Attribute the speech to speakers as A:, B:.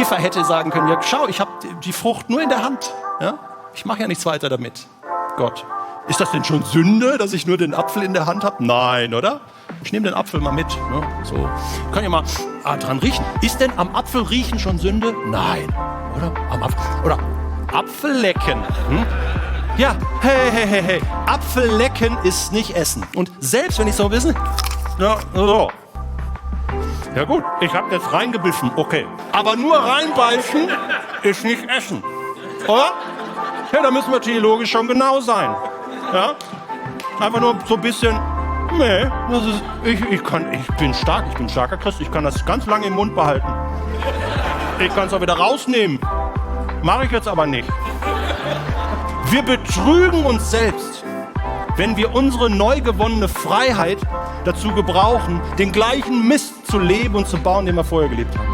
A: Eva hätte sagen können, ja schau, ich habe die Frucht nur in der Hand. Ja? Ich mache ja nichts weiter damit. Gott, ist das denn schon Sünde, dass ich nur den Apfel in der Hand habe? Nein, oder? Ich nehme den Apfel mal mit. Ne? So. Kann ja mal dran riechen. Ist denn am Apfel riechen schon Sünde? Nein. Oder? Am Apfel. Oder Apfel lecken. Hm? Ja, hey. Apfel lecken ist nicht essen. Und selbst wenn ich so wissen, ja, so. Ja gut, ich habe jetzt reingebissen, okay. Aber nur reinbeißen ist nicht essen. Oder? Ja, da müssen wir theologisch schon genau sein. Ja? Einfach nur so ein bisschen, nee, das ist, ich bin stark, ich bin ein starker Christ, ich kann das ganz lange im Mund behalten. Ich kann es auch wieder rausnehmen. Mache ich jetzt aber nicht. Wir betrügen uns selbst, wenn wir unsere neu gewonnene Freiheit dazu gebrauchen, den gleichen Mist zu leben und zu bauen, den wir vorher gelebt haben.